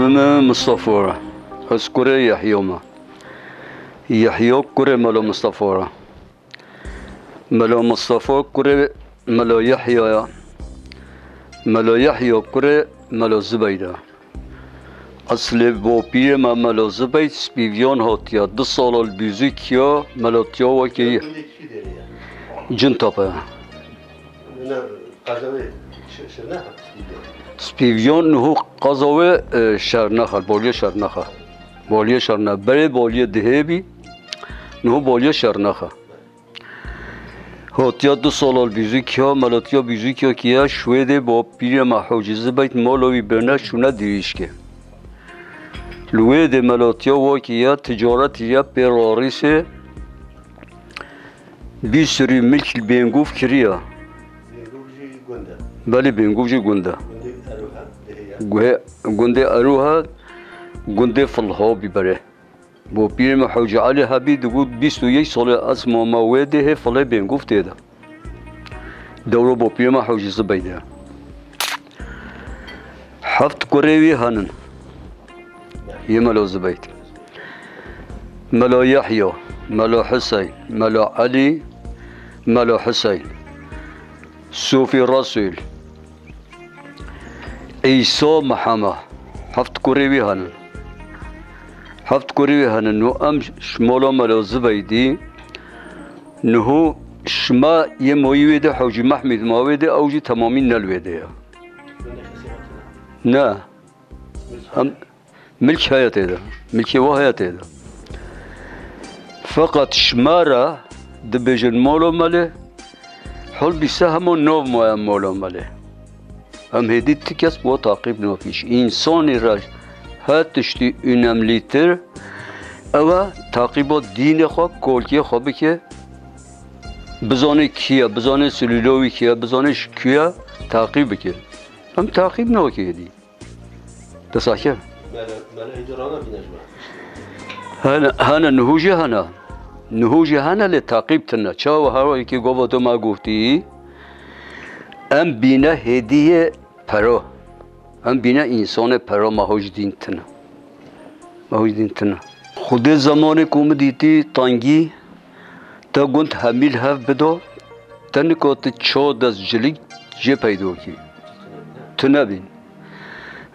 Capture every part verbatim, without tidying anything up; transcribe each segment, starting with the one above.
Me Mustafa re. Ez kurê Yehya me. Yehya kurê Melo Mustafa re. Melo Mustafa kurê Melo Yehya ya. Melo Yehya kurê Melo Zibeyda. Eslê bopîrê me Melo Zibeyd Spîvyan hatiya. Du sala li Bîzûkiya Melo tiya wekî ye. Gundê kî derê ye? Cintape. Ne, qazawê Şi-, Şirnexa Spîvyan. Spîvyan niho qazawê, e, Şernexa, baliyê Şernexa. Baliyê Şernexa. Berê baliyê dihê bî, niho baliyê Şernexa. Hotiya du sala li Bîzûkiya, melatiya Bîzûkiya kiya, şwêdê bapîrê me Hocî Zibeyt mala wî birine şûne dirîşkê. Li wê dê melatiya wa kiya, ticaretî ya pê rarîsê, bî sirî milk li Bêngûv kiriya. Bêngûv jî gund e. Belê, Bêngûv jî gund e. Gundê Erohe, dihê ye. Guhe-, gundê Erohe, gundê Filha bî berê. Bopîrê me Hewce Elî hebî digot, bîst û yek salê ez mama wê dê hê filê Bêngûv tê de. Dewra bopîrê me Hewce Zibeyde. Heft kurê wî henin. Yê Melo Zibeyd. Melo Yehya, Melo Hiseyn, Melo Elî, Melo Hiseyn. Sofî Resûl. Îsa Mihema, heft kurê wî henin. Heft kurê wî henin. Niho em ji mala Melo Zibeydî, niho şima yê moyî wê de Hewcî Mehmîd ma wê de, ew jî temamî ne li wê de ye. Ne. Em Milk heye tê de. Milkê wa heye tê de. Feqet şima re dibêjin molo melê, holbîse hema nav maye molo melê. Em hêdî ti kes wa taqîb nakin. Ji însanî re her tiştî önemlîtir ew e, taqîba dînê xwe, kolkiyê xwe bike, bizanê kî ye, bizanê silûlo wî kî ye, bizanê ji kû ye, taqîb bike. Em taqîb nakin hêdî. Te sax kir? Mele, mele hêdî rana bîne ji me. Hene, hene, niho jî hene. Niho jî hene lê teqîb tune. Çawa her wekî gava tu me gotî, em bîne hêdiyê pero. Em bîne însanê pero, me hoj dîn tune. Me hoj dîn tune. Xwedê zemanê ku min dîtî tengî, te gund hemî li hev bido, te nika tu çar dest cilîk jê peydo kî. Tu nebîn.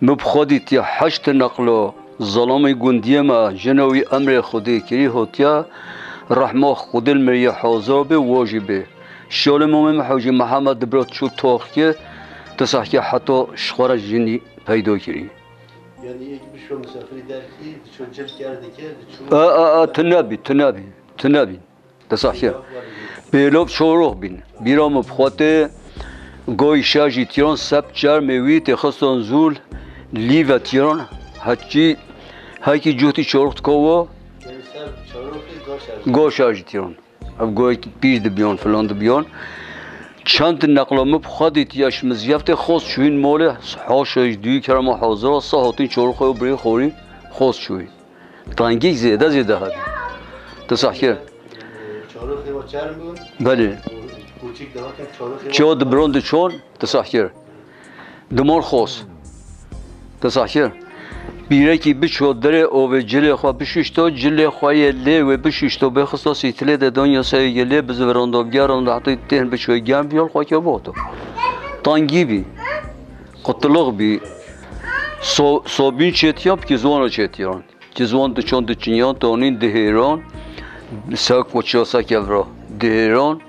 Min bi xwe dîtiye heşt neqlo zelamê gundiyê me, jina wî emrê Xwedê kirî, hotiya rehma Xwedê li min yê hazir bê, wa jî bê. Şalê mamê min Hewcî Mihemed dibira çû toxkê, ti sehkê heta ji xwe re jinî peydo kirî. Yanî yek bişo misafirî derkî, diço cil kerdike, diçû. A, a, a, tu nebî, tu nebî, tu nebî. Te sax kir. Pêlov çorox bîn. Bîra min bi xwe tê, goy şajî tîran, sep çermê wî tê xistan zûl, lîve tîran, hekî, hekî cuhtî çorox dikowo. Yanî ser çoroxî go şajî. Go şajî tîran. Ev goyekî pîr dibiyan, filan dibiyan. Çend neqla min bi xwe dîtiye, ji min ziyaftê xos çûyîn molê, haşa ji duyî kerema hazira, sa hatîn çoroxê û birê xorî xos çûyîn. Tengî zêde zêde hebî. Ti sehkir. Çoroxê we çerm bûn? Belê. Kûçik dihatin çoroxê we. Ço dibiron diçon, ti sehkir. Dimor xos. Ti sehkir. Pîrekî biço derê ovê cilê xwe bişuşto, cilê xwe yê lê wê bişuşto, bê xista sîtilê de donya serê yê lê bizivirando, bigerando, heta têhn biço germ biyol xwe ke boto. Tengî bî. Qutulux bî. So-, sobîn çêtiyan, bikî ziwana çêtiyan. Cizwan diçon diçinyan, tonîn dihêran, ser koça se kevra dihêran,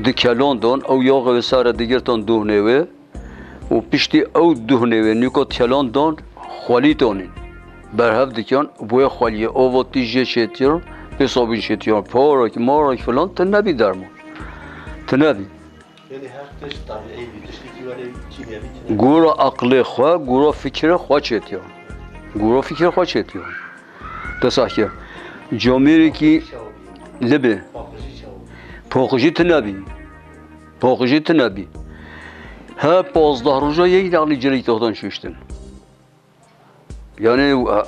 dikelon don, ew yaxê wê sare digirtan duhnê wê û piştî ew duhnê wê nîko kelon don, xwelî tonîn. Berhev dikan, bi wê xweliyê ova tîj jê çêtiyan, pê sabîn çêtiyan, parak, marak filan, ti nebî derman. Ti nebî. Yanî her tişt tabiî bî, tiştekî wele kîmyevî tune. Gora aqlê xwe, gora fikirê xwe çêtiya. Gora fikirê xwe çêtiya. Te sehkir. Camêrekî libê. Paqijî çawa bî? Paqijî tune bî. Paqijî tune bî. Her pazdeh roja yek deqlî cilî toxtan şuştin. Yani,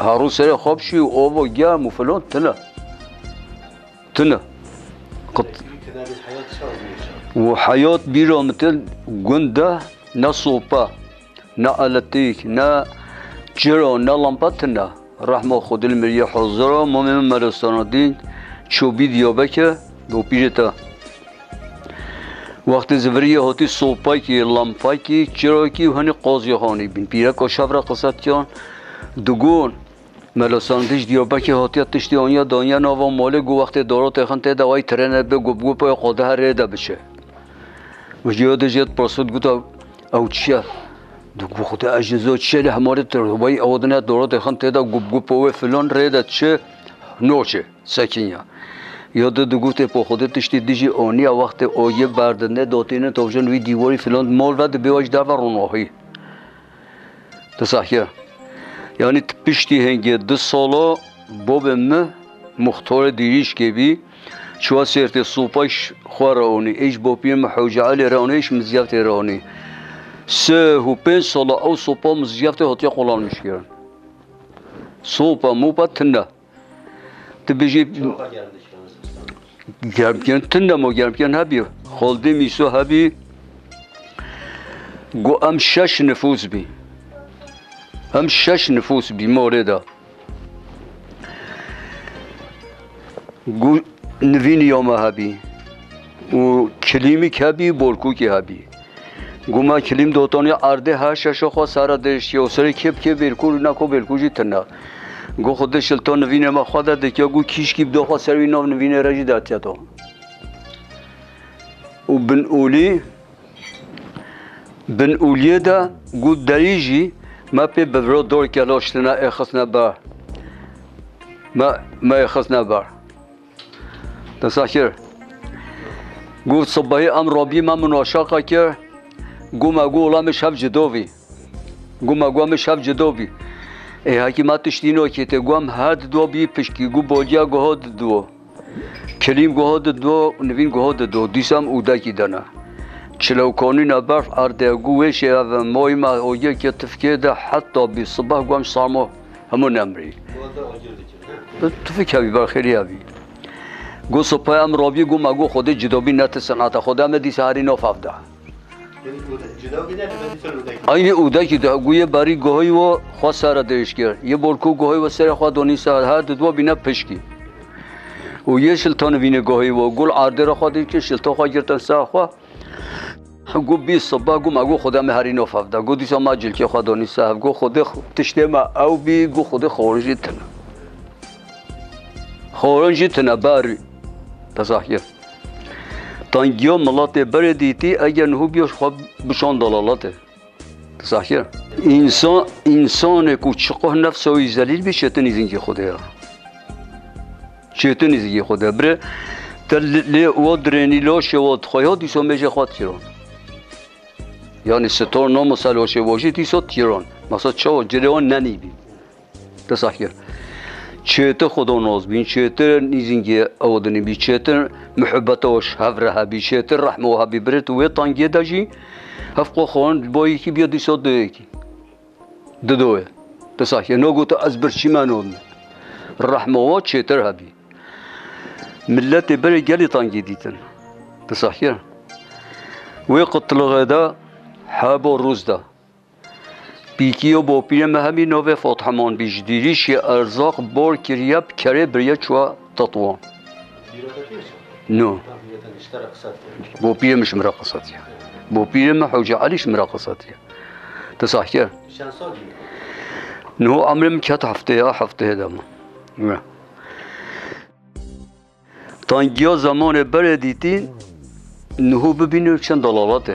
herû serê xwe bişî û ova germ û filan tune. Tune. Qit-, û heyat bîra min tê gund de ne sopa, ne elektrik, ne Çira ne lampa tune. Rehma Xwedê li miriyê hazir e, mamê min Melo Seladîn çûbî Diyarbekir, bopîrê te. Wextê ziviriyê hatî sopakî, lampakî, çirakî û hinî qazî hanî bîn. Pîreka şev re qise dikirin, digon, Melo Seladîn ji Diyarbekir hatiye tiştê aniye daniye nava malê, got wextê dara têxin tê de, wey trene bê gup gup, wey qade her rê de biçe. Û ji yo de jê dipirsî, digot, ew çi ye? Digot, Xwedê, ez jê zor çi ye, lê hemarê te, wey ew dine doro dêxin tê de gup gup wê filan rê de çi noçe, sekîn ya. Ya de digot, ê po Xwedê tiştê dijî aniye, wextê oyê berdine, dotîne tovjin wî dîwarî filan mal ve dibê we ji derve ronahî. Te sehkir. Yanî piştî hingê du sala babê min muxtarê dîrîşkê bî, çûye sêrtê sopa ji xwe re anî, ê ji bopîrê min Hewce Elî re anî, ê ji Mizgeftê re anî. Sih û pênc sala ew sopa Mizgeftê hatiye qolanmişkirin. Sopa mopa tune. Tu bijî germkirin tune mo, germkirin hebî. Xaldê Mîso hebî. Got em şeş nifûs bî. Em şeş nifûs bî morê de. Got nivînî ya me hebî. Û kilîmîk hebî, bolkûkî hebî. Got me kilîm dotanî erdê her şeşa xwe sere dirêjtiye û serê kê bi kê bêlkûr û neko bêlkûr jî tune. Got Xwedê şilta nivînê me xwe de dikiye, got kîşkî bi doxa ser wî nav nivînê re jî dertiye to. Û bin olî Bin oliyê de got derî jî me pê bi viro dorkê laştine êxistine ber. Me, me êxistine ber. Te sehkir. Got sibehî em rabî me munaşaqa kir. Got me got wela me şev cida bî. Got me got me şev cida bî. Ê hekî me tiştî nakê tê, got em her dido bî pişkî, got boliya guha dido. Kilîm guha dido, nivîn guha dido, dîsa em ûdekî de ne. Çilewkanîna berf erdê, got wê şêve, moyî me oyê ke tifkê de heta bî sibeh, got em sarmo hemû nemirî. Tifik hebî, berxêrî hebî. Got sipay em rabî, got me got Xwedê cida bî, ne ti senata Xwedê, em ê dîsa herî nav hev de. Aynî ûdekî de, got yê berî guhayî wo xwe sere dirêj kir. Yê bolkû guhayî wo serê xwe donî ser, her di dua bîne pişkî. Û yê şiltanivînê guhayî wo, got erdê re xwe dî ki şilta xwe girtin ser xwe. Got bî siba, got me got Xwedê me herî nav hev de. Got dîsa me cilkê xwe donî ser hev. Got Xwedê tiştê me ew bî, got Xwedê xwarin jî tune. Xwarin jî tune berî. Te sehkir. Tangiya miletê berê dîtî, eger niho biyo xwe bişan dalalatê. Te sehkir. Însan, însanê ku çiqoh nefsa wî zelîl bî, çêtir nîzîngê Xwedê ya. Çêtir nîzîngê Xwedê. Birê te li, lê wa dirênî laşê wa dixwe ya, dîsa mêjê xwe dikirin. Yanî sitor namusa laşê wa jî dîsa dikirin. Mesela çawa cilê wan nenî bî. Te sehkir. Çêtir Xuda nas bîn, çêtir nîzîngê ew dinî bî, çêtir muhibbeta wan ji hev re hebî, çêtir rehma wan hebî. Birê tu wê tangê de jî hev xwe xwarin bo yekî biya dîsa du yekî. Dido ye. Te sehkir. Nagote ez birçî me nodin. Rehma wan çêtir hebî. Miletê berê gelî tangê dîtin. Te sehkir. Wê qitlixê de hebo rûz de. Pîkiyo bopîrê me hemî navê Fatihman bî, ji dîrîşê erzaq bor kiriye, bi kerê biriye çûye Tetwan. No. Bopîrê min ji min re qisetiye. Bopîrê min Hewce Elî ji min re qisetiye. Te sehkir. Niho emrê min ket heftê ya, heftê de min. Tangiya zemanê berê dîtî, niho bibîne çend dalalatê.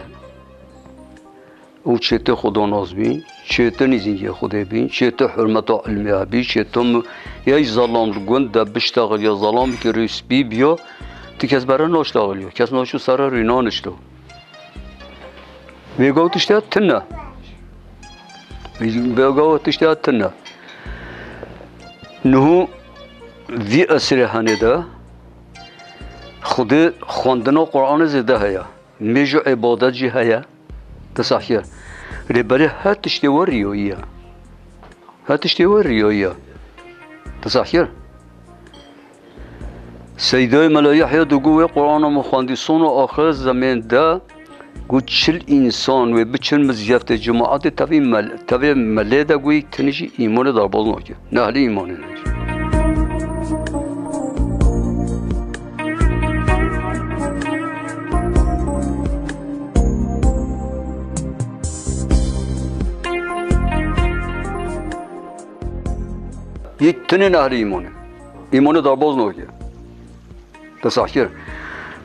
Û çêtir Xudanaz bîn, çêtir nîzîngê Xwedê bîn, çêtir hurmeta ilmê hebî, çêtir mi-, yey zelam li gund de biştexiliya, zelam ki rûspî biya, ti kes bere naştexiliya, kes naçû sere rû nanişto. Vêga û tiştê tune. Vêga û tiştê tune. Niho vî esrê henê de Xwedê xwendina Qur'anê zêde heye. Mêj û îbadet jî heye. Te sehkir. Rêberê her tiştê we riyoyî ye. Her tiştê we riyoyî ye. Te sehkir. Seydayê Mela Yehya digo wê Qur'ana min xwendî sona axir zemên de Got, çil însan wê biçin mizgeftê cemaetê tevî mel-, tevê melê de got, yek tinî jî îmanê derbaz nake. Nehlî îmanê ne. Yek tinê nehlî îmanê. Îmanê derbaz nake. Te seh kir.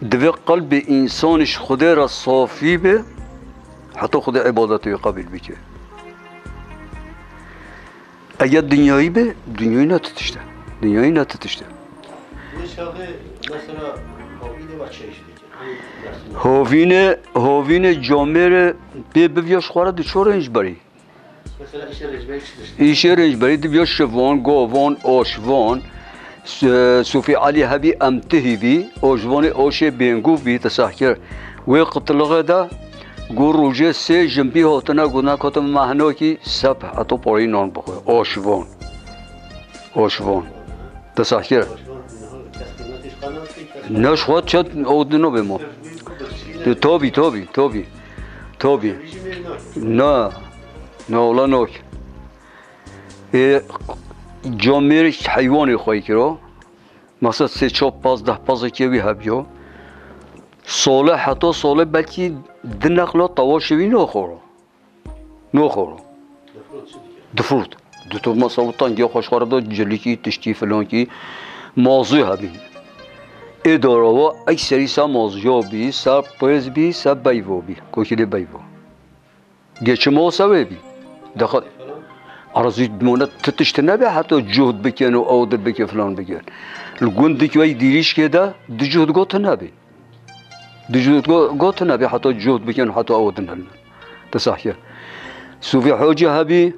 Divê qelbê însanî ji Xwedê re safî be, heta Xwedê îbadetê wî qebîl bike. Eger dinyayî be, dinyayî ne ti tişt e. Dinyayî ne ti tişt e. Bu çağı mesela hovînê ve çeşit. Hovînê, hovînê camêrê pê biviya ji xwe re di çi rênc berî. Mesela îşê rêncberî çi dişt? Îşê rêncberî dibiya şivan, govan, oşvan, s-, Sofî Elî hebî emtihî bî, oşvanê oşê bêngû bî, te seh kir. Wê qitilixê de got rojê sê jinbî hatine, got nekatim mehnokî sep heta parî nan bixwe. Oşvan. Oşvan. Te seh kir. Ne ji xwe çet ew di nabê mo. Tabî, tabî, tabî. Tabî. Na. Na, wela nak. Ê, camêr heywanê xwe kiro. Mesela sê çar paz deh pazekê wî hebiyo. Sole heta sole belkî di neqla tawaşê wî naxoro. Naxoro. Difrot. Difrot. Di to mesela tangiya xwe ji xwe re da cilikî, tiştî, filankî. Mazû hebî. Ê dara wa ekserî ser mazûya bî, ser pêz bî, ser beyvo bî. Kokilê beyvo. Geçim o sewê bî. Dexa arazî dimone ti tişt nebê heta cuhd bikin û ew dir bikin filan bikin. Li gund dik wey dîrîşkê de di cuhd got nebê. Di cuhd go-, got nebê heta cuhd bikin heta ew din hilin. Ti sahye. Suvî Hoca hebî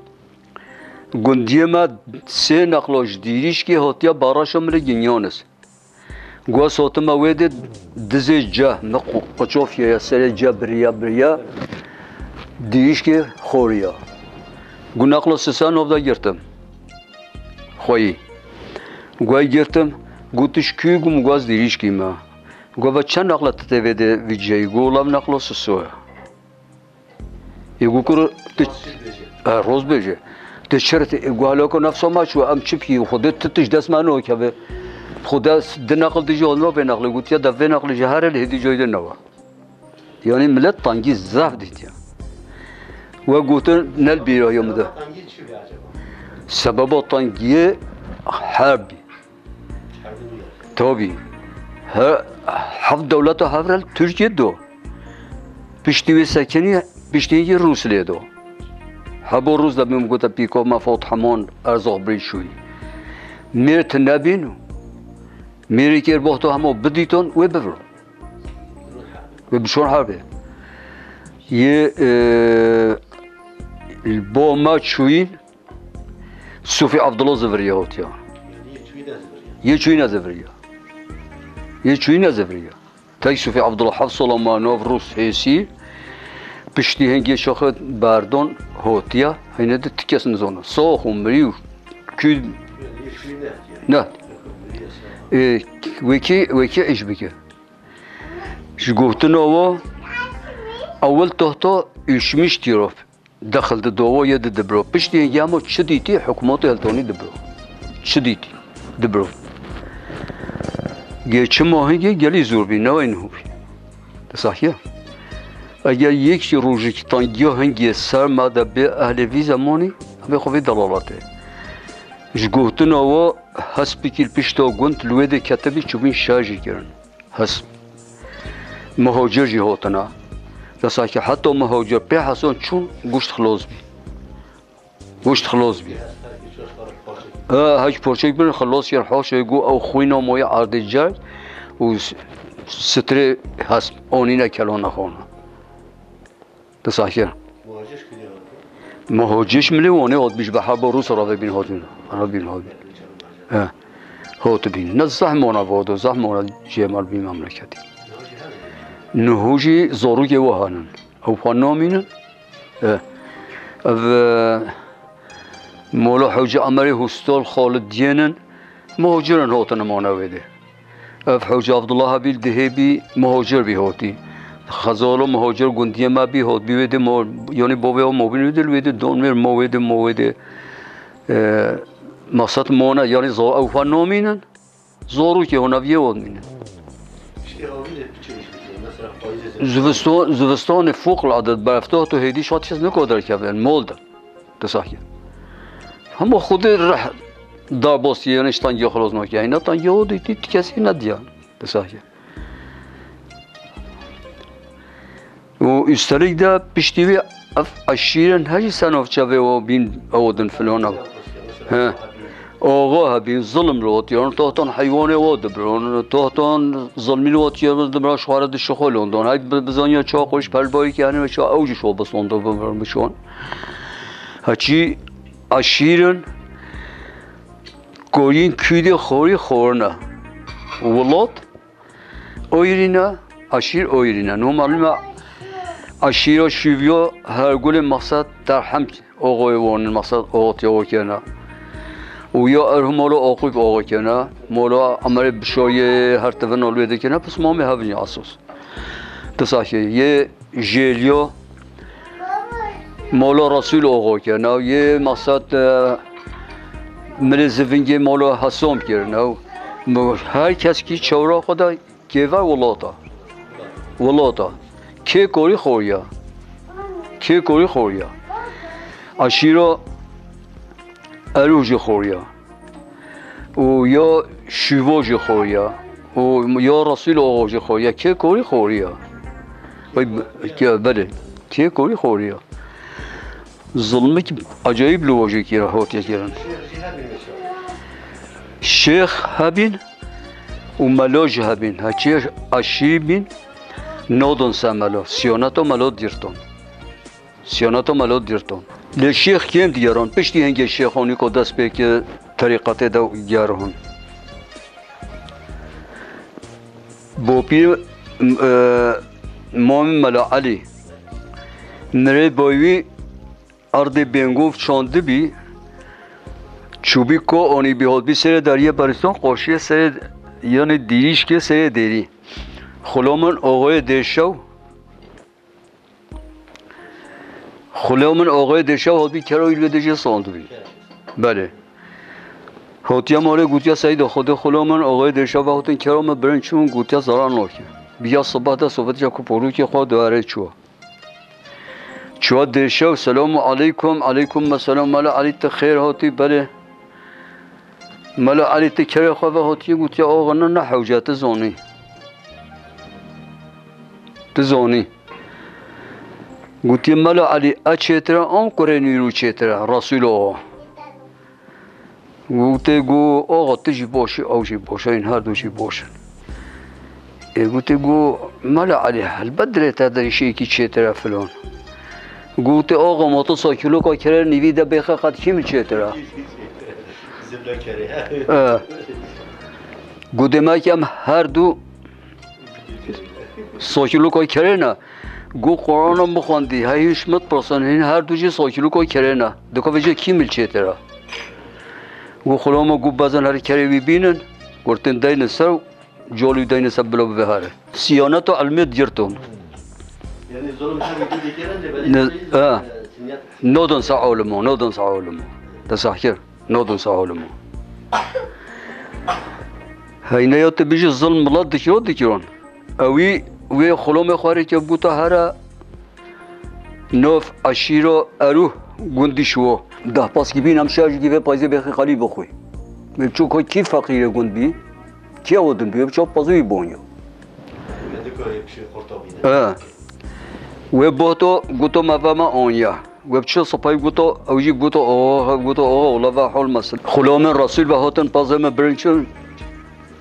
gundiyê me sê neqlo ji dîrîşkê hatiye baraşa min li Ginyanis. Guha sotime wê de dizê ceh, mi qu-, qiçofiye ya serê ceh biriya, biriya, dîrîşkê xoriya. Gu neqlo sisa nov de girtim. Xweyî. Guha girtim, gu tu ji kû, gu min guaz dîrîşkî me. Gu ve çend neqla tu tê vê de vî cihê? Gu lav neqlo siso ye. Ê gu kur tu, e, roz bêje. Tu çi re tê, ê gu haloko nefsa me çû, em çi bikî, Xwedê tu tişt dest me nokeve. Xwedê s-, di neql dijî hol navê neqlê gotiye, de vê neqlê jî here li hêdî coyê de newe. Yanî millet tangî zaf dîtiye. We gotin ne li bîra ya min de. Sebeba tangiyê herb bî. Tabî. He, heft dewleta hev re li Tirkiye do. Piştî wê sekinî, piştî yekî Rûs lê do. Hebo Rûs de min gote pîko me fot hemon erzaq birî şûyî. Mêr tu nebîn û mêrê kêr boxto hemo bidîton wê biviro. Wê bişon herbê. Yê, e, bo me çûyîn, Sufî Abdullah ziviriya hotiya. Yê çûyî neziviriya. Yê çûyî neziviriya. Tek Sufî Abdullah heft sola ma nav Rûs hêsî. Piştî hingê şaxê berdon hotiya. Heyne de ti kes nizona. Sox û mirî û kû ne. Ê, wekî, wekî îş bike. Ji gotina wa ewil tohto ûşmiş tîrof. Dexil di dowo yê di dibro. Piştî yê hemo çi dîtî, hikûmetê hiltonî dibro. Çi dîtî? Dibro. Gê çi ma hingê gelî zor bî, ne wey niho bî. Di sahiye. Eger yek jî rojekî tangiya hingê ser me de bê ehlê vî zemanî, em ê xwe vê delalatê. Ji gotina wa hespikî li pişta gund li wê de ketibî çûbîn şer jî kirin. Hesp. Muhacir jî hotine. Desa ki heta muhacir pê hesan çûn, goşt xilos bî. Goşt xilos bî. E, hek porçek bin xilos yer hoşê gu ew xwîna moye ardê cer û s-, strê hesp onîne kelona xona. Di saxir. Muhacir milê Wanê hot bî ji behar bo Rûs re vebîn hotin. Re bîn hot bîn. He. Hot bîn. Ne zeh mona vodo, zeh mona cêmal bî memleketî. Niho jî zorûkê we hanin. Ew xwe namînin. He. Ev, e, Mola Hewce Emerê Hustol Xalid Diyênin. Muhacirin hotine mane wê de. Ev Hewce Abdullah Habil dihê bî muhacir bî hotî. Xezalo muhacir gundiyê me bî, hot bî wê dê mo-, yanî bavê ew mobîn wê dê, wê dê don wê mo wê dê mo wê dê. E, maqsed mone, yanî zo-, ew xwe namînin. Zorûkê hûn eviyê wan mîne. Piştî avî de çi iş dikir? Mesela payîzê zimstê. Zivistan, zivistanê fûq ladet berftoh tu hêdî şat kes niko derkeve, mol de. Disahye. Hema xwedê reh darbas ye, yanî ji tengê xelas nake. Heyna tengê o dîtî, ti kesî nediya. Disahye. Û üstelik de piştî wî ev eşîrin hejî senov çavê o bîn ew din filan ew. He. Oxo hebîn, zulm li ot yarin, tohton heywanê o dibiron, tohton zulmî li ot yarin dibira şuxare di şixulon don. Hey bi-, bizanya ça xweş pelbayî ki hene ça ew jî şo bisonda bibirin bişon. Heçî eşîrin korîn kûdê xorî xorine. Welat Oyrîne, eşîr oyrîne. No malum e, eşîra şûviyo her gulê maqsed derhem oxoyê wonin, maqsed oxotiya wo kene. Û ya erhu molo oqûb oxo kene, molo emerê bişoyê her tivin olwê dikene, pis mamê hevin ya asos. Disahê yê jêliyo, molo Resûl oxo kene, yê maqsed, e, milê zivingê molo hesom kirine. Her kes ki çewra xwe de Kêve wilata. Wilata. Kê korî xoriya. Kê korî xoriya. Eşîra Erû jî xoriya. Û ya Şûvo jî xoriya. Û ya Resûl Oxo jî xoriya. Kê korî xoriya. Vay, ke-, belê. Kê korî xoriya. Zulmik acayip li wojekî re hatiye kirin. Şêx hebîn û melo jî hebîn. Heçî aşî bîn, nodon se melo. Siyoneto melo dîrton. Siyoneto melo dîrton. Lê şêx kêm digeron. Piştî hingê şêxonî ku dest pê ki terîqetê de geron. Bopî, e, Mamî Mela Elî. Mirê boy wî erdê bêngov çandibî, çûbî ko onî bî hotbî serê deriyê beristan, qoşiyê serê, yanî dîrîşkê serê dêrî. Xulo min oxoyê dêrşew, Xulo min oxoyê dêrşew hotbî kero îl wê dê jê sandibî. Belê. Hotiya malê gotiya Seyda Xwedê xulo min oxoyê dêrşev ve hotin kero min birin çûn gotiya zarar nake. Biya sibah de sovet ja ku porûkê xwe duerê çûwa. Çûwa dêrşev, selamu aleykum, aleykum meselam, Mela Elî, tu xêr hatî, belê. Mela Elî, tu kerê xwe ve hatiye, gotiye, oxo, ne, ne hewce, tu zanî. Tu zanî. Gotiye, Mela Elî, e çêtir e, an kurê nîrû çêtir e, Resûl oxo. Gotiye, got, oxo, tu jî boş î, ew jî boş e, yên her du jî boş in. Ê, gotiye, got, Mela Elî, helbet dilê te dirêşiyekî çêtir e filan. Gotiye, oxo, ma tu sakîloka kerê nîvî de bêxe qet kî min çêtir e? Zibla kerê. E. Got, demek em her du Sakîluka kerê ne. Got Qur'ana bixwendî, hey hîn ji min pirsin, hîn her du jî sakîluka kerê ne. Dika vêce kî mil çêtir e? Got xulama, got bezin her kerê wî bînin, got tên deynin ser û col wî deynin ser bila bibe here. Siyaneta ilmê digirtin. Yani zulüm her wî dikir, ne, belê ne, şey, ha. E, sinyat. Nodin se alimo, nodin se alimo. Te sahkir. Nodin se alimo. Heyneya tu bijî zilm milet dikiro dikiron. Ewî wê xulomê xwe rê ke bûta here nov eşîro eruh gundî şiwo. Dehpaskî bîn em şajikî vê payzê bêxî xelî bixwî. Vê çoko kî feqîrê gund bî, kî ew din bî, vê ço pazûyî bonyo. E. Wê bohto guto me ve me anya. Wê bi çi sipayî guto, ew jî guto, oho, guto, oho, wela ve hol mesil. Xulomên Resûl ve hatin pazê me birin çi?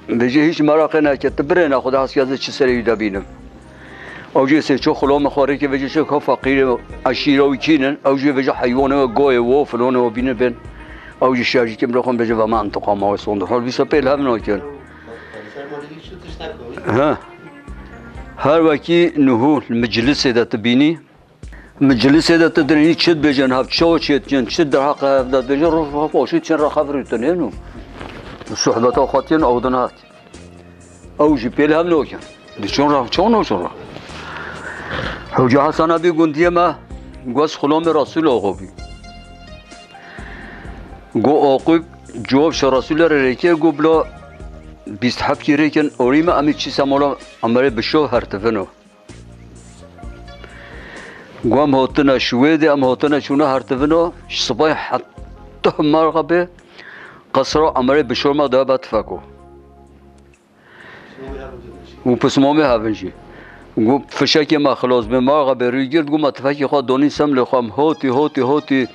Vêjî hîç meraqê neke, tu birêne xwe de heskeze çi serê wî de bînim. Ew jî sê ço xulomê xwe rêkê vêjî çi xwe feqîrê eşîra wî kînin, ew jî vêjî heywanê we goyê wo, filonê we bînin bên. Ew jî şajî kim rexon vêjî ve me intiqama we sondir. Hol vîsa pêl hev nakin. He. Her wekî nuhû li miclisê de tu bînî, Miclisê de tu dinî çi dibêjin, hev çawa çê dikin, çi derheqê hev de dibêjin, roj xweş çin re xevirî tu nêno. Sohbeta xwe tîn ew din hat. Ew jî pêl hev nokin. Diçon re çawa noçon re? Hoca Hasan Ebî gundiyê me, got, Xulomê Resûl Oxo bî. Got, Oxo civab ji Resûlê re rêkê, got, bila bîst hebkî rêkin orî me, em ê çî semala Emerê Bişo hertivino. Got, em hotine şûê de, em hotine çûne hertivino, ji sibay heta merxebê qesra Emerê Bişo me da be tifeko. Û pismamê hevin jî. Got, fişekê me xilas bê, merxebê rû girt, got, me tifekê xwe donî semlê xwe, em hotî, hotî, hotî,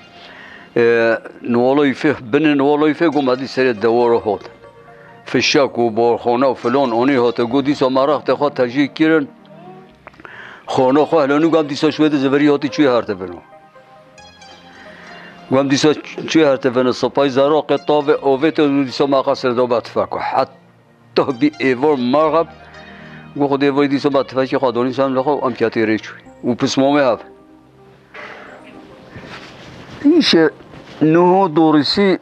e, niwaloyî fê, binê niwaloyî fê, got, me dî serê dewara hot. Fişek û barxana û filan onî hate, got, dîsa me rextê xwe tejî kirin. Xana xwe hilanû, got, em dîsa şûê de zivirî hatî çûyê hertivino. Got, em dîsa çûyê hertivino, sipay zeraqê tavê ovê te û dîsa me qesrê da be tifeko. Heta bî êvar merxeb, got, Xwedê vay dîsa me tifekê xwe donî semlê xwe û em ketî rê çûyî. Û pismamê hev. Îşe niho dorîsî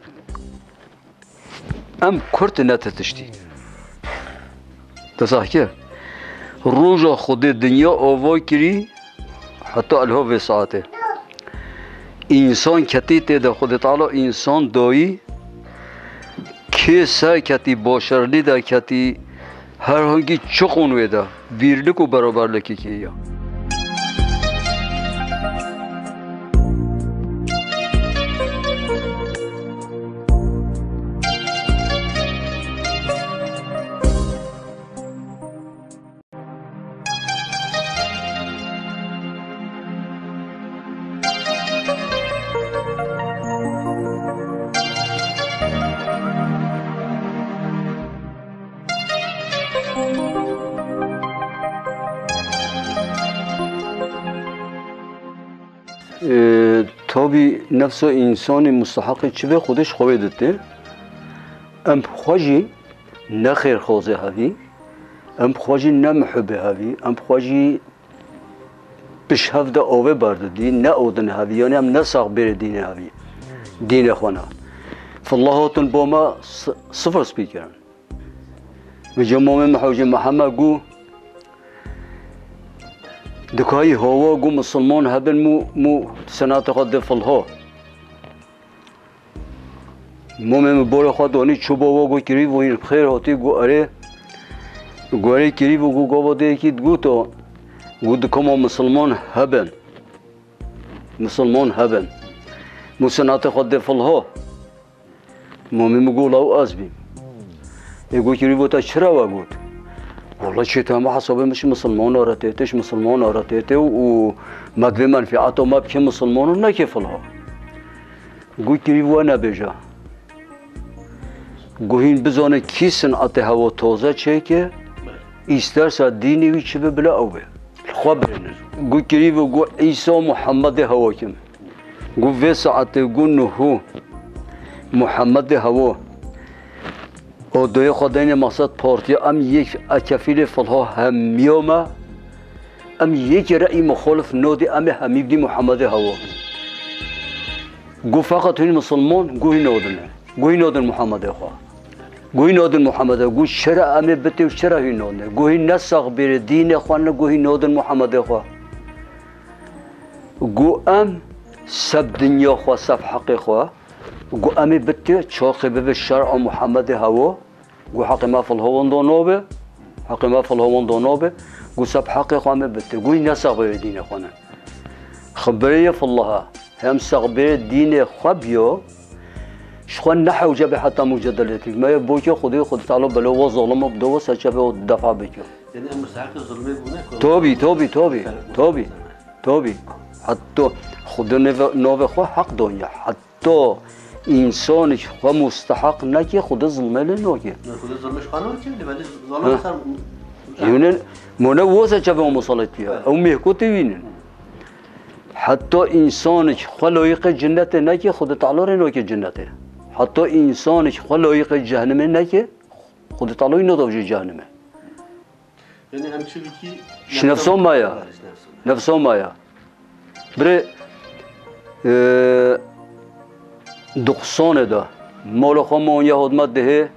em kurt ne ti tiştî. Te sah kir. Roja Xwedê dinya ava kirî heta ilho vê saetê. Însan ketî tê de, Xwedê Teala însan dayî, kê ser ketî, başernî de ketî, her hingî çi qûn wê de, vîrlik û beraberlikekê ya. Ee, tabi nefsa însanê musteheqê çi be, Xwedê ji xwe wê dite. Em bi xwe jî ne xêrxwazê hevî, em bi xwe jî ne muhibê hevî, em bi xwe jî pişt hev de avê berdidî, ne odin hevî, yanî em ne sax bêrê dînê hevî, dînê xwe ne. Fillah hatin bo me s-, sifir spî kirin. Min cem Momê Mihewcê Mihemed got, dikayî hawa got misilman hebin mû, mû senatê xwe de filho. Momê min borê xwe donî çû bo we, got, Kirîvo hîn bi xêr hatî, got, erê. Got, erê Kirîvo, got, gava de yekî digot, got, dikoma misilman hebin. Misilman hebin. Mû senatê xwe de filho. Momê min got, law ez bîm. Ê got, Kirîvo te çira we got? Wela çê te hema hesabê min ji misilmana re tê, te ji misilmana re tê, tê û me divê menfîeta me bikê misilmanan, nekê filha. Got, Kirîvo we nebêje. Got, hîn bizane kî sinetê hewa taze çêke, îstersa dînê wî çi be bila ew be. Li xwe birênin. Got, Kirîvo got, Îsa Muhemmedê hewa kim. Got, vê saetê got, niho Muhemmedê hewa. O doyê xwe deyne maqsed partiya, em yek e kefîlê filha hemiya me, em yekî re'yî muxalif nodî, em ê hemî bidî Muhemmedê hewa. Got, feqet hûn misilman, got, hîn odin e. Got, hîn odin Muhemmedê xwe. Got, hîn odin Muhemmedê. Got, çira em ê bitê û çira hîn odin e? Got, hîn ne sax bêrê dînê xwe ne, got, hîn odin Muhemmedê xwe. Got, em seb dinya xwe, seb heqê xwe, got, em ê bitê, çaxê bibe şer'a Muhemmedê hewa. Got, heqê me filha wenda nabe, heqê me filha wenda nabe. Got, seb heqê xwe em ê bitê. Got, hîn ne sax bêrê dînê xwe ne. Xibirê ye fillaha. Hem sax bê dînê xwe biyo, ji xwe ne hewce be heta mucedeletî. Me ye bo ke Xwedê, Xwedê Teala belo we zalima bido we serçe be û defa bike. Yani em musteheqê zulmê bûne ku Tabi, tabi, tabi, tabi, tabi. Heto Xwedê neve, navê xwe heq doniye. Heto însanik xwe musteheq neke, Xwedê zulmê lê noke. Ne, Xwedê zulmê ji xwe nake, lê belê zalima Heh. ser Yûnin, mone wo serçe be musalit biye. Evet. Ew mehkotê wînin. Heta însanik xwe layiqê cinnetê neke, Xwedê Teala rê nake cinnetê. Heta însanik xwe layiqê cehennemê neke, Xwedê Teala wî nadavje cehennemê. Yani em çi bikî Ji nefsa me ya. Nefsa me ya. Birê, e, duqsanê de, mala xwe me oniya hodmet dihê,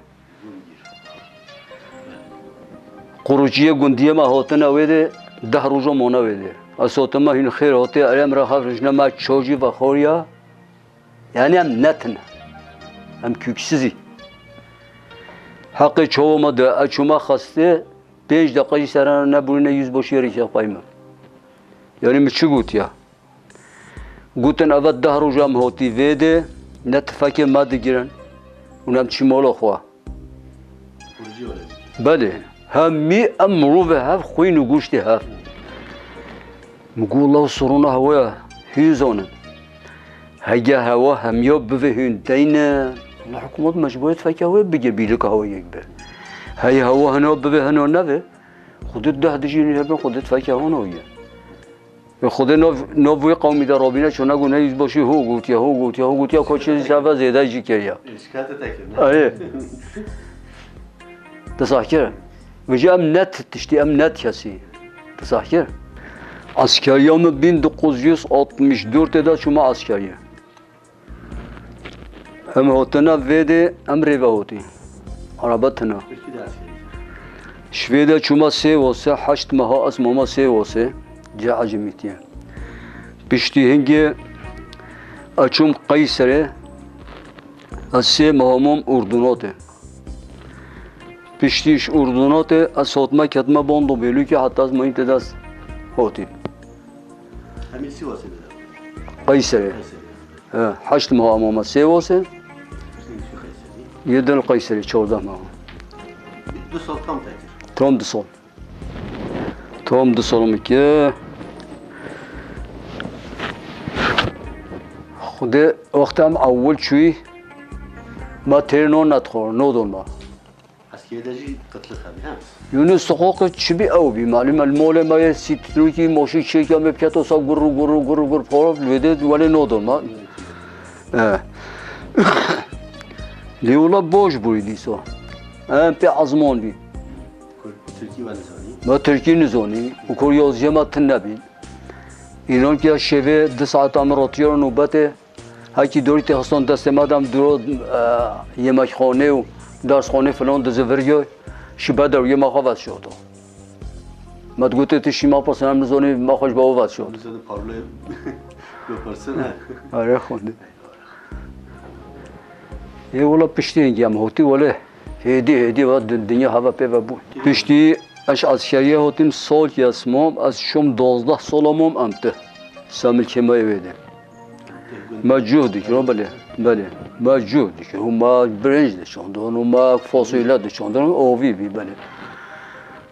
Quruçiyê gundiyê me hatine wê de, deh roja mane wê de. Ez hotime hîn xêr hotê, erê em re xafir jine me ço jî vexoriya. Yani em netin. Em kûksizî. Heqê çawa me de, e çûma xestê, pênc deqa jî serena nebûrîne yüzbaşî rêkê xwe me. Yani min çi gotiya? Gotin, eve deh roja em hotî vê dê, ne tifekê me digirin û ne em çî mala xwe. Belê, hemî em mirovê hev, xwîn û goştê hev. Min got, law soruna hewa ya hîn zanin. Hege hewa hemiya bivê hîn deyne, wela hikûmet mecbûrê tifekê hewa bigir, bîlika hewa yek be. Hey hewa hina bivê hina nevê, Xwedê deh dijî hebin, Xwedê tifekê hewa nawiye. Ê Xwedê nav, nav wê qewmî de rabîne ço negot, ne yüzbaşî ho gotiye, ho gotiye, ho gotiye, koçê zî seve zêde jî kiriye. Şikayet te kir, ne? Erê. Te sah kir. Vêca em net tiştî, em net kesî. Te sah kir. Eskeriya min bin dokuz yüz altmış dört de çûma eskeriye. Em hotine vê dê, em rê ve hotî. Araba tune. Ji vê de çûma sê wase, heşt meha ez mama sê wase, cê ecemîtiye. Piştî hingê ez çûm Qeyserê, ez sê meha mam Urdunatê. Piştî ji Urdunatê ez hotime ketime Bando Bêlûkê, heta ez mayîm tê de ez hotî. Hemî sî wase de. Qeyserê. Qeyserê. He, heşt meha mama sê wase. Yê din Qeyserî, çardeh meha. Du sal tam te kir. Tam du sal. Tam du sal min kir. Xwedê wexta em ewil çûyî, me têr no nedixwar, nodon me. Eskiyê de jî qitlik hebî, he? Yunus Soqoqê çi bî ew bî. Malum el molê me yê sî titrokî moşî çêkiya me biketo sa gurru gurru gurru gurru porof li vê de welê nodon me. E. Lê wela boş bûyî dîsa. Em pê ezman bî. Kur Tirkî we nizanî? Me Tirkî nizanî. Û kur yaziyê me tune bî. Înan ki ya şevê du saet em rotiyo nobetê. Hekî dorî tê xiston destê me de em duro, e, yemekxane û dersxane filan diziviriyo, şî beder û yema xwe veşoto. Me digotê tu şî ma pirsî em nizonî me xwe ji bo veşot. Nizonî parle bipirsin, he. Erê xwendî. Ê wela piştî hingî em hotî wele hêdî hêdî ve di-, dinya heva pê ve bû. Piştî ez eskeriyê hotîm sal ki ez mam, ez şom dozdeh sala mam em ti. Semil kêmayê wê de. Me cuh dikir, o belê, belê. Me cuh dikir, û me birinc diçandin, û me fasulye diçandin, û ovî bî, belê.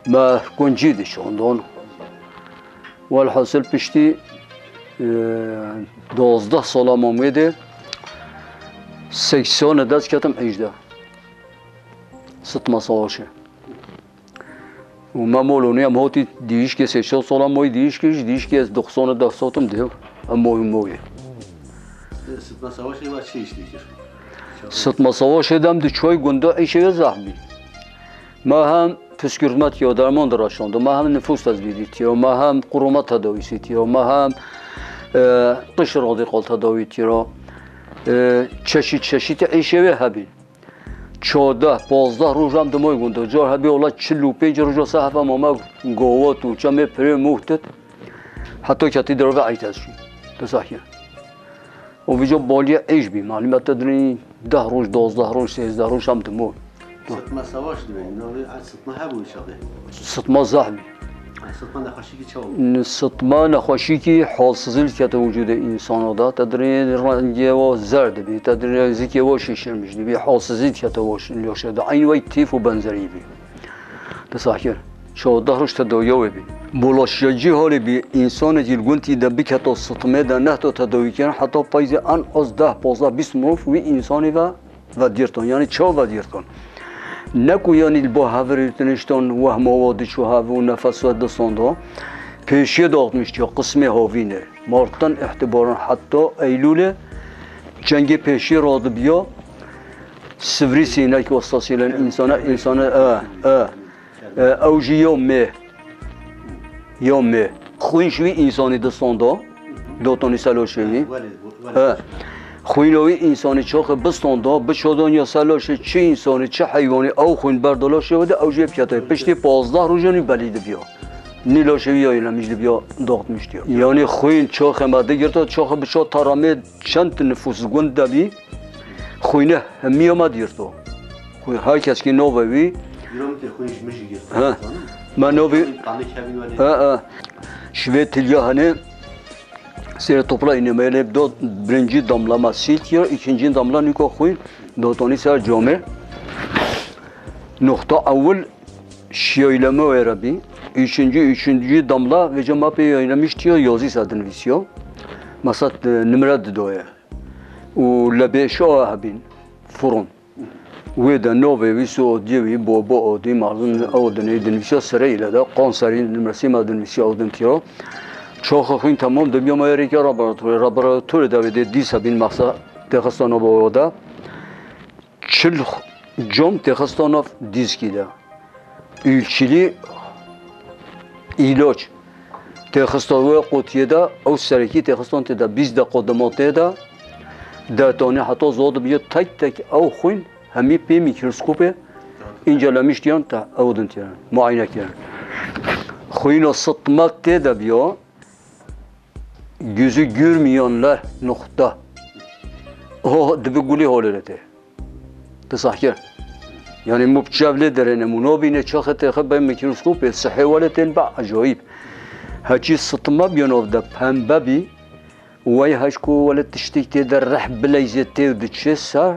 Me kuncî diçandin. Welhasil piştî, e, dozdeh sala mam wê de, seksiyonê dest ketim hejde. Sitma savaşê. Û me molonî em hotî dîşkê sê çar sola moyî dîşkê ji dîşkê ez doxsan û deh sotim dêw. Em moyî moyê. Sitma savaşê ve çi îş dikir? Sitma savaşê de em di çoy gunda îşê zehf bî. Me hem püskürtme tiyo, derman diraşondo, me hem nüfus tezbîtî tiyo, me hem quruma tedawîsî tiyo, me hem, e, qişr radîkal tedawî tiyo. E, çeşît çeşîtî îşê wê hebî. Çardeh, pazdeh roj em dimoy gundo. Car hebî wela çil û pênc roja se hefa mame govot û çemê pirê muh dit. Heta ketî derve eytez jî. Dizahî. Û vîca balî êj bî. Malûm e te dinî deh roj, dozdeh roj, sêzdeh roj em dimoy. Sitma savaş dibê. Navê a sitma hebû çaxê. Sitma zehf bî. Sitma nexweşîkî çawa bû? N-, sitma nexweşîkî halsizî dikete wicûdê însana de. Te dirê rengê wa zer dibî, te dirê zikê wa şişirmiş dibî, halsizî dikete wa ş-, laşê de. Eyn wey tîf û benzerî bî. Te sahkir. Çardeh roj tedawiya wê bî. Bulaşiyecî halê bî, însanekî li gund tî de biketa sitmê de nehto tedawîkirin, heta peyzê en az deh, pazdeh, bîst mirov wî însanî ve vedîrtan, yanî çawa vedîrtan? Ne ku yanî li ba hevirî tiniştan wehma wa diçû hev û nefes we distan da, pêşiyê daqtmiş ya qismê havînê. Martin îhtibaran heta Eylûlê cengê pêşiyê radibiya, sivrî sînek westasîlen însana, însana, e, e, e, ew jî ya mê. Ya mê. Xwîn ji wî însanî distan da, dotonî ser laşê wî. He. Xwîna wî însanî çaxê bistan da, biçodon ya ser laşê çi însanî, çi heywanî, ew xwîn berda laşê wê de, ew jê bikete. Piştî pazdeh rojan wî belî dibiya. Nî laşê wî ya yî lemîş dibiya dağıtmış diyor. Yanî xwîn çoxê me digirto, çoxê bi ço taramê çend nifûs gund de bî, xwîne hemiya me digirto. Xwîn, her kes ki navê wî. Kilometre xwîn ji min jî girto. He. Me navê. Xwîn tanê kevî wele. He, he. Şivê tilya hene, sêre topla inemeyê do birinci damla me sil kir, ikinci damla niko xwîn, dotonî ser camê. Nokta ewil şiyayleme wê re bî. Üçüncü, üçüncü damla vêca ma pê yaylemiş tiyo, yazî ser dinivîsiyo. Mesela, e, nimre didoye. Û lebêşa hebîn, furun. Wê de navê wî, soyadiyê wî, baba adî, mezin ew dinê dinivîsiya sereyê le de, kanserî nimresî me dinivîsiya ew din tiyo. Çoxê xwîn temam dibiya me rêke laboratorê. Laboratorê de wê dê dîs hebîn masa têxistana baba de. Çil cam têxistan nav dîskî de. Ülçili îlaç têxistan wê qutiyê de, ew serekî têxistan tê de, bîst deqa dema tê de, dertanî heta zor dibiyo tek tek ew xwîn hemî pê mîkroskopê încelemîş diyan te ew din tê muayene kirin. Xwîna sitmek tê de biyo, gözü görmeyenler nokta. O dibi gulî holê tê. Ti sahkir. Yani mubçev lê derêne mû nobîne çaxê têxe be mikroskopê sihê welê tên be acayip. Heçî sitma bîyo nov de pembe bî. Wey heşko welê tiştek tê de reh bileyzê tê û diçe ser.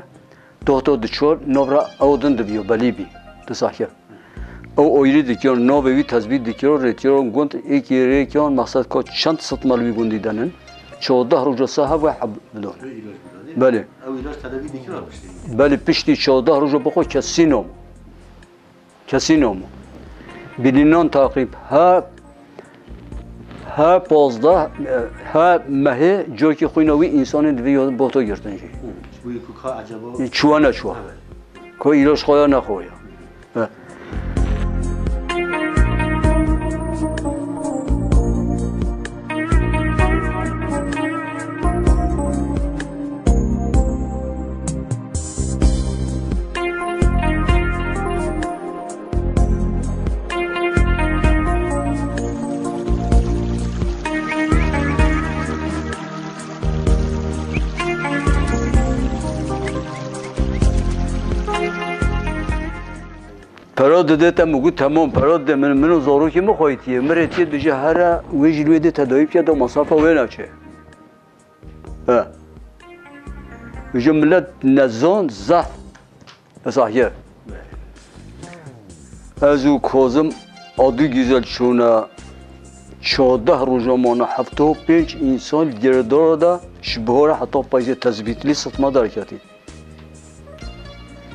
Tohto diçor novra ew din dibîyo belî bî. Ti sahkir. Ew oyrî dikir, navê wî tezbît dikir, rêtiro gund êkî rêkiyan mexsed ka çend sitma li wî gundî denin. Çordeh roja se hev we heb bidon. Wê îlaç bidon, değil mi? Belê. Ew îlaç tedavî dikir abi işte. Belê, piştî çordeh roja bixwe kesî nam. Kesî nam. Bilînan taqîb her, her pazdeh, her mehê cokî xwîna wî însanê divê yo boto girtin jî. Hı. Bu ku ka acaba? Çuwa neçuwa. Evet. Ko îlaç xwe ya nexwe ya. He. Pera dide te, min got, temam, pera dide min, min û zarokê min xweyîtiye. Min rê tiye dije here, wê jî li wê dê tedawî bike, da masrafa wê naçe. He. Ji millet nezan, zehf. Esahye. Ez û Kozim Adı Güzel çûne çardeh roja mane, hevtê û pênc însan girdara de ji bihara heta peyzê tezbîtlî sitma derketî.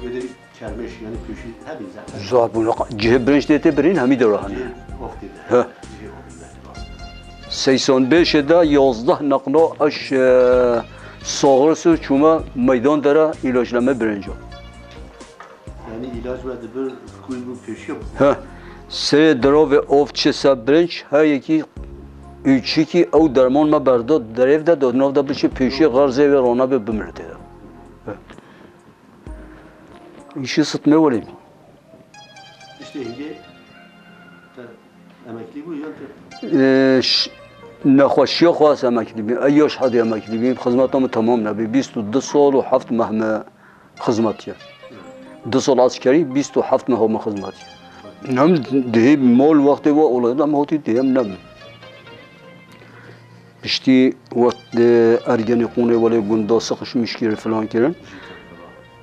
Wê derî kermêş, yani pêşî hebî zaten. Zor bûne. Cihê birinc tê tê birîn hemî dewra hene. Cihê of tê de. He. Cihê of tê de. Seyson beşê de yazdeh neqlo eş, e, soxris û çûme meydan dere îlacname birinca. Yani ilaç ve dibir kuy bu pêşiya bu. He. Sê dirovê of çi se birinc, her yekî û çikî ew derman me berdo derêv de, do nav de biçi pêşiya xerzê ve rona be bimire tê de. He. Îşi sitme welê bî. İşte hingê te emeklî bû yan te? Ee, ş-, nexweşiya xwe ez emeklî bîm. Ey yaş hedî emeklî bîm. Xizmeta min temam nebî. Bîst û du sal û heft meh me xizmetiye. Du sal eskerî, bîst û heft meh me xizmetiye. Em dihê mal wextê we olayda em hatî dihê em nebin. Piştî wet, e, Ergenekûnê welê gunda siqişmiş kirin, filan kirin.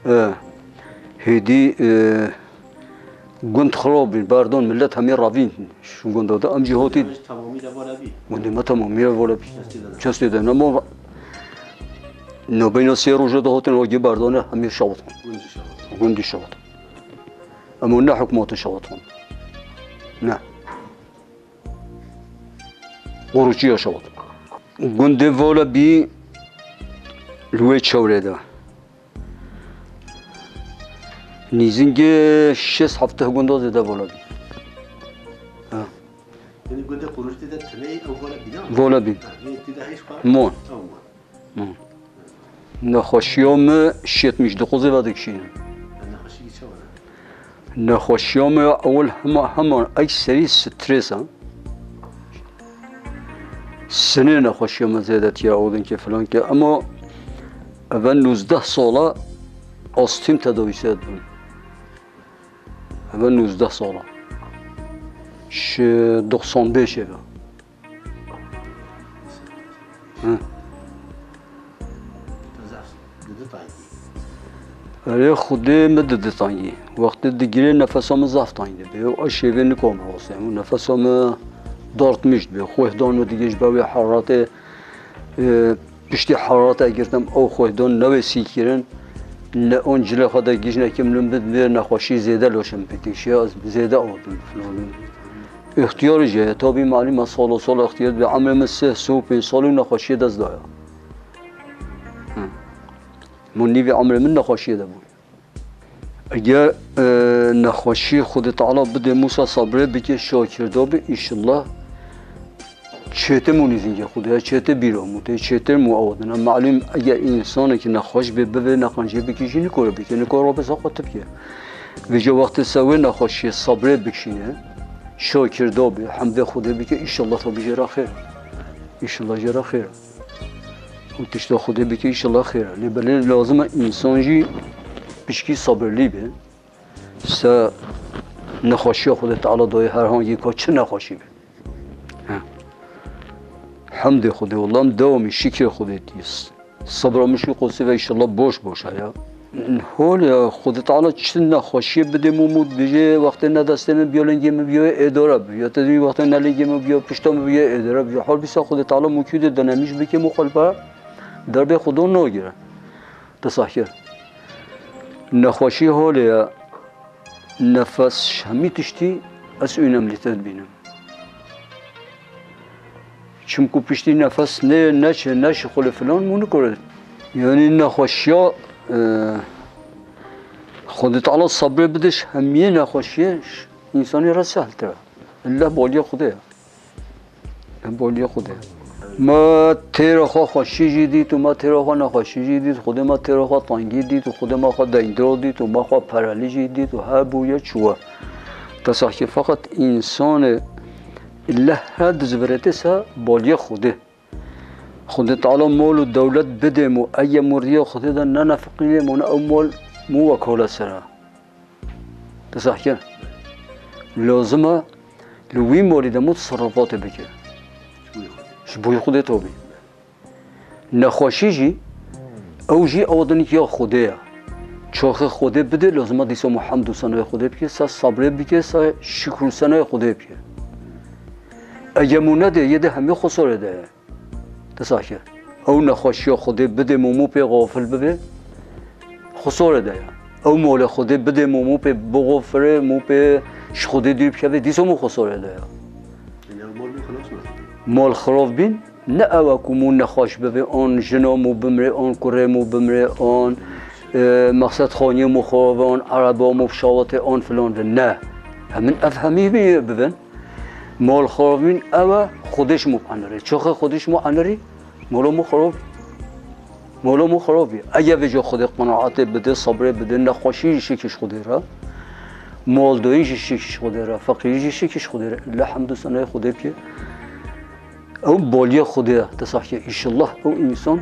E, hêdî, e, gund xirab bî, berdon, millet hemî revîn şu gunda da. Em jî hotî. Yanlış tamamıyla böyle bir. Gundê me tamamî ya wala bî. Kes tê de ne. Kes tê de ne. Ma nabeyna sê roja da hotin, o gî berdone hemî şawit. Gundî şawit. Gundî şawit. Ama ne hukmatê şawit. Ne. Qoruçiya şewat. Gundê Vola bî li wê çewrê de. Nîzingê şêst hefteh gunda zêde Vola bî. Ha. Yani gundê Qoruçi de tenê ew Vola bî ne? Vola bî. Ha, yani tê de heyş xwe? Mon. Ew mon. Hı. Nexweşiya me şêtmiş du quzê ve dikişînin. Nexweşî çawa ne? Nexweşiya me ewil hema, hema ekserî stresa. Sinê nexweşiya min zêde tiya odin ke filan ke, ema eve nûzdeh sala astîm tedawîse dibim. Eve nûzdeh sala. Ji doksan pênc eve. Hı. Erê Xwedê min didi tangî. Wextê digirê nefesa min zaf tang dibe. Ew şêvê nikome wase. Ew nefesa min dartmiş dibe. Xwehdan min digê ji ber wê heraretê, e, piştî herareta girtim ew xwehdan newê sî kirin. Ne on cilê xwe de gîj nekim lûm bid bê nexweşî zêde loşim pêtik şiya ez zêde awdim filan. Îxtiyarî jî heye. Tabî malûm e salo sal îxtiyar dibe. Emrê min sih, sih û pênc salî û nexweşiyê dest daye. Hı. Min nîvê emrê min nexweşiyê de bû. Eger, e, nexweşî Xwedê Teala bide Mûsa sabrê bike şakirda be, înşallah çêtir mû nîzîngê Xwedê, çêtir bîra mû, tê çêtir mû awadina. Malûm, eger însanekî nexweş bê, bivê neqencê bikî jî nikore bike, nikore be saqa tibke. Vêca wextê se wê nexweşiyê sabrê bikşîne, şakirda be, hemdê Xwedê bike, înşallah tabî jê re xêr. Înşallah jê re xêr. Û tişta Xwedê bike, înşallah xêr e. Lê belê lazim e însan jî pişkî sabirlî be. Se nexweşiya Xwedê Teala dayê her hangî ka çi nexweşî be. He. Hemdê Xwedê, wela em dewamî şikir Xwedê dîs. Sabra min jî qosî ve înşallah boş boş heye. Hol ya Xwedê Teala çi nexweşiyê bidê mû mû dibêje wextê ne destê min biyo lingê min biyo êdora biyo. Te dî wextê ne lingê min biyo pişta min biyo êdora biyo. Hol bîsa Xwedê Teala mûkî de denemîş bike mû xwe li ba derbê Xwedê nagire. Te sah kir. Nexweşî holê ye. Nefes hemî tiştî ez önemlîtir dibînim. Çimku piştî nefes nê, neçe, neşixulê filan mû nikore. Yanî nexweşiya, e, Xwedê Teala sabrê bide ji hemiyê nexweşiyê ji însanî re sehltir e. Illa boliya Xwedê ye. Boliya Xwedê ye. Ma têra xwe xweşî jî dît û ma têra xwe nexweşî jî dît. Xwedê ma têra xwe tengî dît û Xwedê ma xwe deyndiro dît û ma xwe perelî jî dît û her bûye çûye. Te sah kir feqet însanê Îlla her dizvirete se baliye Xwedê. Xwedê Teala mol û dewlet bidê mo, eye muriya Xwedê de ne nefiqînê mo, ne ew mol mo wekala sera. Dizahkir. Lozim e li wî molî de mo tasarrufatê bike. Ji boyê Xwedê tabî. Nexweşî jî, ew jî ew din ya Xwedê ye. Çoxê Xwedê bide, lazim e dîsa mo hemd û senayê Xwedê bike, se sabrê bike, se şikr û senayê Xwedê bike. Ege mo nede, yê de hemî xusarê de ye. Dizahkir. Ew nexweşiya Xwedê bide mo, mo pê xafil bibe, xusarê de ye. Ew molê Xwedê bidê mo, mo pê bixofire, mo pê ji Xwedê dûr bikeve, dîsa mo xusarê de ye. Yanî ew mol bî xilas nabe. Mol xirab bîn, ne ew e ku mo nexweş bibe, an jina mo bimire, an kurê mo bimire, an, e, mexsed xaniyê mo xirab be, an ereba mo bişawite, an filan be. Ne. Hemin ev hemî bî bibin. Mol xirab bîn ew e, Xwedê ji mo bienirê. Çoxê Xwedê ji mo enirî, mola mo xirab. Mola mo xirab bî. Ege vêca Xwedê qenaetê bide, sabrê bide, nexweşî jî şikî ji Xwedê re, maldayî jî şikî ji Xwedê re, feqîrî jî şikî ji Xwedê re. Îlla hemd û senayê Xwedê bike. Ew baliye Xwedê ye, dizahkir. Înşallah ew însan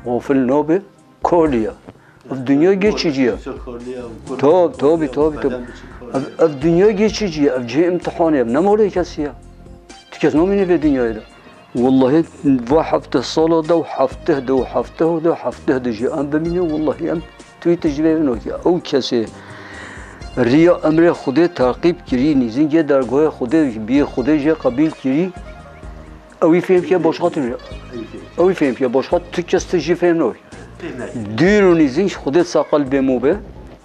xafil nabe, kolî ye. Ev dinya geçici ye. Tabi, tabi, tabi, tabi. Ev, ev dinya geçici ye, ev cihê imtihanê ye, ev ne malê kesî ye. Tu kes namîne vê dinyayê de. Wellahî va hefteh sala de û hefteh de û hefteh de û hefteh de jî em bimînin, wellahî em tu tişt ji vê nokê. Ew kesê riya emrê Xwedê teqîb kirî, nîzîngê dergahê Xwedê bî, Xwedê jê qebîl kirî, ew î fêm ke başqa tu, ew î fêm ke başqa tu kes tu jî fêm nake. Dûr û nîzîng Xwedê saqil bê mo be,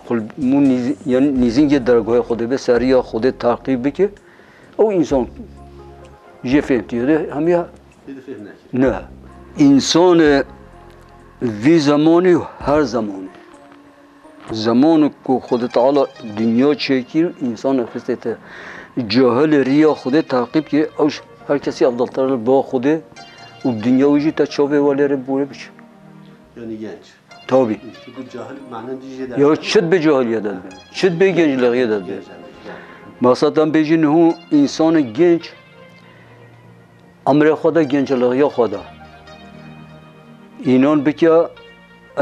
xul-, mû nîzî-, yanî nîzîngê dergahê Xwedê be, se riya Xwedê teqîb bike. Ew însan jê fêhm tîyo de hemiya ne. Însanê vî zemanî û her zemanî. Zemanê ku Xwedê Teala dinya çêkir, însanê xistê te cahilê riya Xwedê teqîb kir, ew ji her kesî efdaltir li ba Xwedê û dinya wî jî te çavê welê re bûre biçe. Yanî genç. Tabî. Çiku cahil, manen dî jê de. Ya çi dibê cahiliyê de dibe? Çi dibê genclixiyê de dibe? Genç, genç. Mesela em bêjin niho însanê genç Emrê xwe de, gencilixiya xwe de. Înan bike,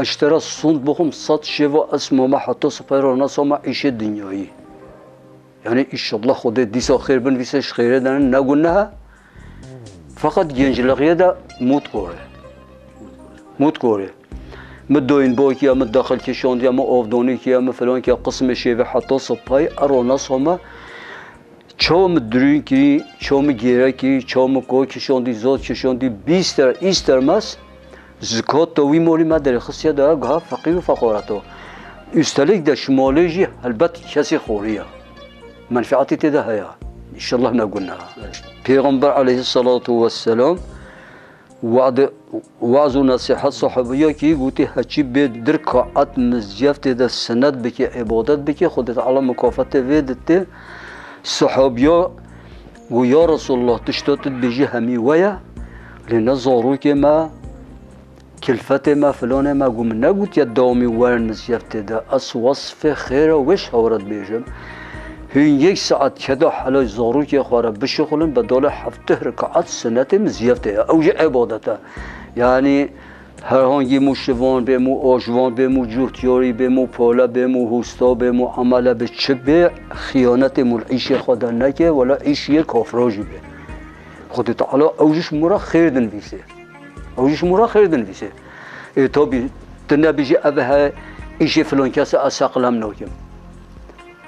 ez ji te re sûnd bixwim, sed şeva ez mame heta sibehê rona soma îşê dinyayî. Yani înşallah Xwedê dîsa xêr binivîse, ji xêrê de ne, ne guneh e. Feqet gencilixiyê de mût gore. Mût gore. Min doyîn bokiya, min daxil kişandiya, min ovdonî kiya, min filan kiya, qismê şêvê heta sibehê, e rona soma. Çawa min dirûn kirî, çawa min gêre kirî, çawa min ko kişandî, zot kişandî, bîst ter, îst termes, zikata wî malî me derêxistiye de, giha feqîr û feqaret o. Üstelik de ji malê jî helbet kesê xoriye. Menfeetê tê de heye. Înşallah ne guneh. Pêxember aleyhisselatu vesselam Wa'd, waz û nesîhet sahabiya kî gotî, heçî bê di rekaet mizgîftê de sinet bikê, îbadet bikê, Xwedê Teala mukafetê vê didê. Sahabiya got, ya Resulullah, tişta tu dibêjî hemî we ye, lê ne zarokê me, kilfetê me, filanê me. Got, min negotiye dewamî werin mizgîftê de, ez wasfê xêra wê ji hev re dibêjim. Hûn yek saet keda helay zarokê xwe re bişixulin, bedalê hefteh rekaet sinetê mizgîftê ye. Ew jî îbadet e. Yanî herhangî mû şivan bê, mû aşvan bê, mû cuhtiyarî bê, mû pale bê, mû hosta bê, mû emele bê, çi bê, xiyanetê mû li îşê xwe de neke, wela îşê kafira jî bê. Xwedê Teala ew jî ji mû re xêr dinivîsê. Ew jî ji mû re xêr dinivîsê. Ê tabî, tu nebêjî ev he îşê filan kesê ez seqlem nakim.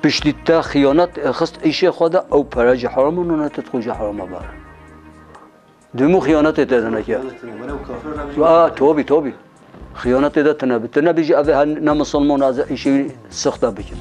Piştî te xiyanet xist îşê xwe de, ew pere jî heram e, nûne tu dixwî jî heram e ber. Dûmû xiyanetê te de neke. Xiyanetê ne, were ew kafir re bêjî. A, tabî, tabî. Xiyanetê de tune bi. Tune bêjî ev he ne misilman, ez îşê wî sixte bikim.